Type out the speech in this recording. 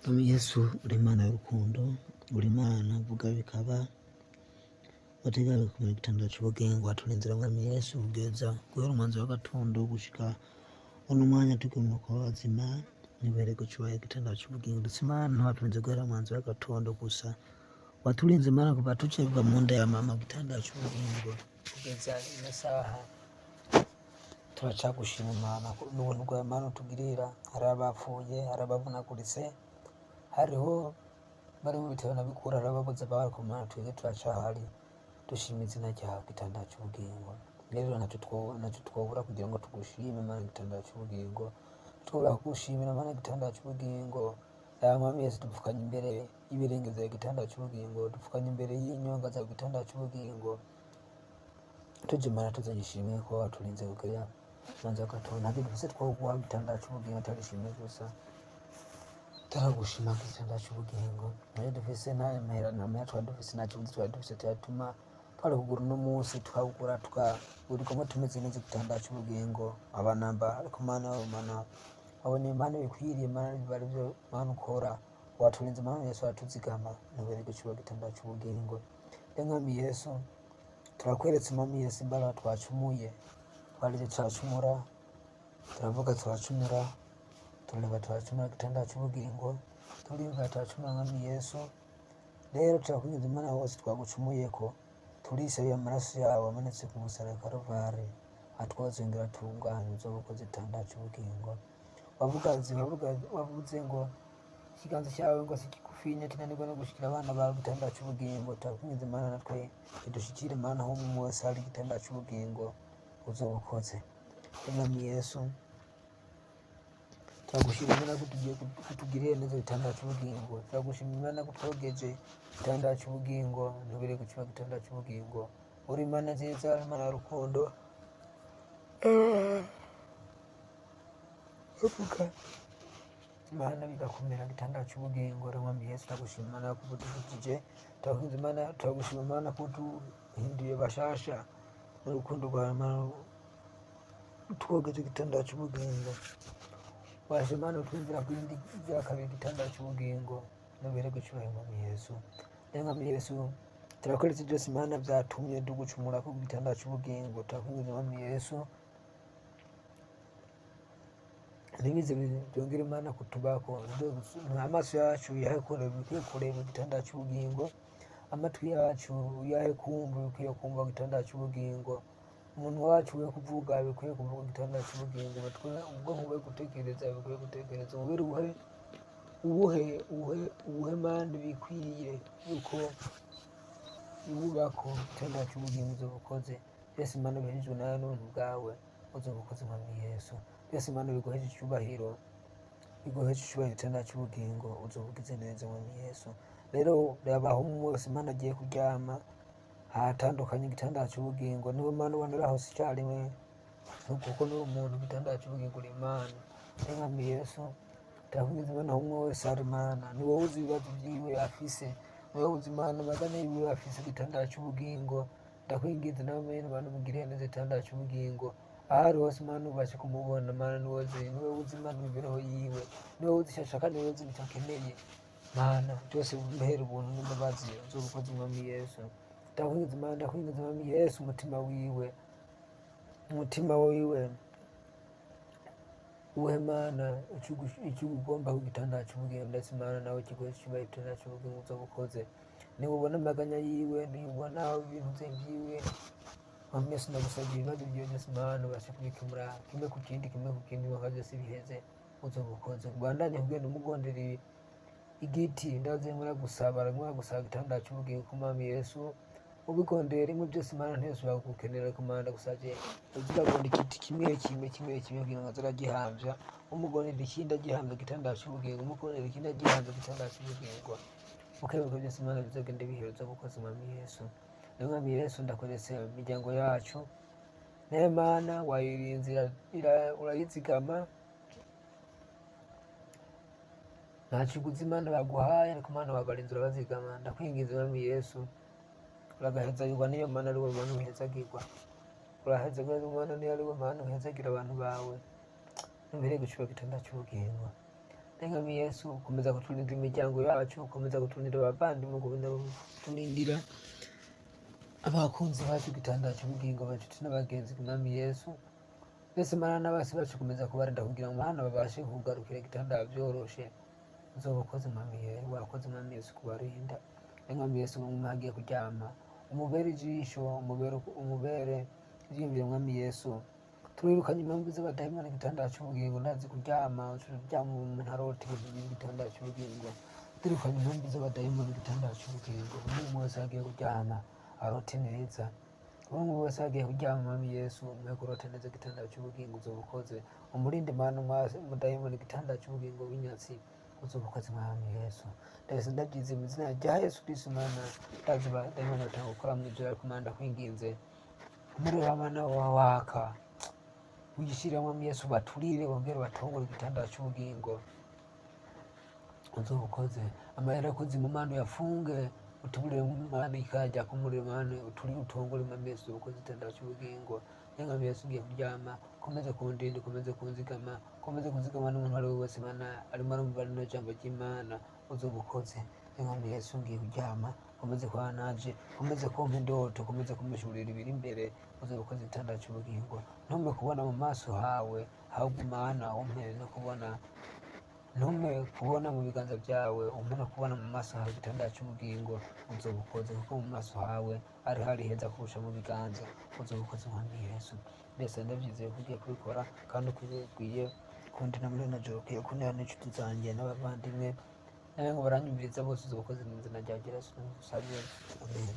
Mwami Yesu, uri Imana y'urukundo, uri Imana uvuga bikaba, wategeka kumenya igitanda cy'ubugingo, waturinzira Mwami Yesu kugeza guhera umwanzuro w'agatondo gushika uno mwanya tugomba kuba bazima, nibere gucubaha igitanda cy'ubugingo. Ndetse Imana ntiwaturinze guhera umwanzuro w'agatondo gusa, waturinze Imana kuva tukiva mu nda ya mama, igitanda cy'ubugingo kugeza ino saha. Turacagushima Imana n'ubuntu bwawe Mana utugirira. Hari abapfuye, hari abavunaguritse, hariho bari mu bitaro na bikura, hari ababuze ababo, ariko Mana twebwe turacahari, dushima izina ryawe gitanda cy'ubugingo. Rero ntacyo twobura kugira ngo tugushime Mana gitanda cy'ubugingo, twobura kugushimira Mana gitanda cy'ubugingo. Ya Mwami Yesu, dupfukanye imbere y'ibirenge byawe gitanda cy'ubugingo, dupfukanye imbere y'inyonga zawe gitanda cy'ubugingo, tuje Mana tuzanye ishimwe ko waturinze kugera manza gatondo. Ntacyo dufise twoguha gitanda cy'ubugingo atari ishimwe gusa. Turagushima gitanda cy'ubugingo. Ntacyo dufise, nta mahera, nta mahera twari dufise, nta kiguzi twari dufise tuyatuma twari kugura uno munsi, tukawugura tukagurirwamo tumeze neza igitanda cy'ubugingo abanamba. Ariko Mana, Mana wabonye Imana bikwiriye, Mana biba arivyo Mana ukora, waturinze Mana Yesu, aratuzigama, ntubereke icuba gitanda cy'ubugingo. Mwami Yesu, turakweretse Mwami Yesu imbaraga twacumuye, twarize turacumura, turavuga turacumura, turareba turacumura igitanda cy'ubugingo, turimva turacumura Mwami Yesu. Rero turakwinginze Imana, hose twagucumuyeko, turisabira amaraso yawe amanitse ku musaraba wa Karuvali atwozongera atunganye uzoba ukoze igitanda cy'ubugingo. Wavuze ngo ikiganza cyawe ngo si kigufinya kinanirwa no gushikira abana bawe igitanda cy'ubugingo. Turakwinginze Imana natwe idushikire Imana, aho umwe wese hari igitanda cy'ubugingo uzoba ukoze. Mwami Yesu, turagushima Imana ko tugiye kutugirira neza igitanda cy'ubugingo. Turagushima Imana ko twogeje igitanda cy'ubugingo, ntubere gukiba igitanda cy'ubugingo. Uri Imana nziza, uri Imana y'urukundo. Avuga Imana bigakomera igitanda cy'ubugingo. Mwami Yesu, turagushima Imana ko udukijije, turagushima Imana, turagushima Imana ko uduhinduye bashasha n'urukundo rwawe Mana, twogeje igitanda cy'ubugingo. Waje Imana utwumvira ku yindi bya kabiri igitanda cy'ubugingo, nubere gucyubahiro Mwami Yesu. Mwami Yesu, turakoretse byose Imana byatumye dugucumura ku gitanda cy'ubugingo. Turakwinginze Mwami Yesu, ntibize byongere Imana kutubako. Amaso yacu yahe kureba ibikwiye kureba igitanda cy'ubugingo, amatwi yacu yahe kumva ibikwiye kumva igitanda cy'ubugingo, umuntu wacu we kuvuga bikwiye kuvuga igitanda cy'ubugingo, ubwonko bwe gutekereza bikwiye gutekereza, umubiri ubuhe ubuhe ubuhe ubuhe Mana bikwiriye yuko iwubako igitanda cy'ubugingo uzoba ukoze. Byose Imana bihejeje nawe n'ubuntu bwawe uzoba ukoze Mwami Yesu. Byose Imana biguheje icyubahiro, biguheje icyubahiro igitanda cy'ubugingo uzoba ugize neza Mwami Yesu. Rero reba aho umwe wese Imana agiye kuryama ahatandukanye igitanda cy'ubugingo, niwe Mana ubonera hose icyarimwe, kuko ni umuntu igitanda cy'ubugingo uri Imana. Mwami Yesu, turakwinginze Imana aho umwe wese ari Imana, ni wowe uzi ibibazo byiwe afise, ni wowe uzi Imana amagana yiwe afise igitanda cy'ubugingo. Ndakwinginze nawe mwene Imana umugirire neza igitanda cy'ubugingo, aho ari hose Imana ubashe kumubona. Mana ni wowe uzi Imana imibereho yiwe, ni wowe uzi icyo ashaka, ni wowe uzi icyo akeneye. Mana byose umuhere ubuntu n'imbabazi uzoba ukoze Mwami Yesu. Ndakwinginze Imana, ndakwinginze Mwami Yesu, umutima wiwe, umutima wiwe uhe Mana icyo ugomba ku gitanda cy'ubugingo, ndetse Imana nawe kiguhe icyubahiro igitanda cy'ubugingo uzoba ukoze. Niba ubona amaganya yiwe, niba ubona ibintu bye byiwe, Mwami Yesu, ndagusabye ibibazo byiwe byose Imana ubashe kubikemura kimwe ku kindi, kimwe ku kindi, mpaka byose biheze uzoba ukoze. Ubandanye kugenda umugondera igiti, ndazi nkora gusaba, nkora gusaba igitanda cy'ubugingo ku Mwami Yesu, ubigondeye rimwe byose Imana ntiyosubira kugukenera. Ku Mana ndagusabye uzagonda igiti kimwe kimwe kimwe kimwe kugira ngo azaragihambya, umugondera ikindi agihambya igitanda cy'ubugingo, umugondera ikindi agihambya igitanda cy'ubugingo, ukebuka byose Imana bizogenda bihereza ubukozi Mwami Yesu. Mwami Yesu, ndakoretse imiryango yacu, nayo Mana wayirinze urayizigama, nta kiguzi Imana baguhaye, ariko Imana wabarinze urabazigama. Ndakwinginze Mwami Yesu, uragahezagirwa niyo Mana ari wowe Mana uhezagirwa, urahezagirwa Mana niyo ari wowe Mana uhezagira abantu bawe, nubereye gucuba igitanda cy'ubugingo. Mwami Yesu, komeza kuturindira imiryango yacu, komeza kuturindira abavandimwe, komeza kuturindira abakunzi bacu, igitanda cy'ubugingo, abacuti n'abagenzi. Mwami Yesu, mbese Mana, n'abasi bacu komeza kubarinda kugira ngo Mana babashe kugarukira igitanda byoroshe. Uzoba ukoze, Mwami Yesu, wakoze, Mwami Yesu, kubarinda. Mwami Yesu, umwe agiye kuryama, umubere ijisho, umubere ibyiyumviro. Mwami Yesu, turirukanye impamvu z'abadayimoni, igitanda cy'ubugingo. Ndazi kuryama, uryama umuntu arota ibintu by'igitanda cy'ubugingo. Turukanye impamvu z'abadayimoni, igitanda cy'ubugingo. Umwe wese agiye kuryama arote neza. Umwe wese agiye kuryama, Mwami Yesu, umuhe kurota neza, igitanda cy'ubugingo. Uzoba ukoze, umurinde Mana umudayimoni, igitanda cy'ubugingo w'inyatsi. Uzoba ukoze, Mwami Yesu. Ndabise ndabyize mu izina rya Yesu Kristo. Mana, ndazi abadayimoni batanga gukora mu ijoro, ariko Mana, ndakwinginze, umuriro w'Amana waka ugishyire, Mwami Yesu, baturire bongere batongore igitanda cy'ubugingo. Uzoba ukoze. Amahera kuzimu, Mana, uyafunge, utuburire, Mana, ikajya kumuriro, Mana, uturire, utongore. Mwami Yesu, uzoba ukoze igitanda cy'ubugingo. Mwami Yesu, ugiye kuryama, komeze kundinda, komeze kunzigama, komeze kunzigama n'umuntu uwo ari we wese, Mana, arimo arumva rino jambo ry'Imana. Uzoba ukoze. Mwami Yesu, ngiye kuryama, komeze kuba naje, komeze kumpa indoto, komeze kumpishurira ibiri imbere. Uzoba ukoze igitanda cy'ubugingo. Ntume kubona mu maso hawe, ahubwo Mana, umpe no kubona, ntume kubona mu biganza byawe, umpe no kubona mu maso hawe, igitanda cy'ubugingo. Uzoba ukoze, kuko mu maso hawe ari hari heza kurusha mu biganza. Uzoba ukoze, Mwami Yesu. Mbese ndabyizeye ko ugiye kubikora, kandi ukwiye kundi na muri na joro, ukwiye kuntera n'inshuti zanjye n'abavandimwe nawe ngo baranyumviriza bose. Uzoba ukoze mu izina rya Yesu usabye, amen.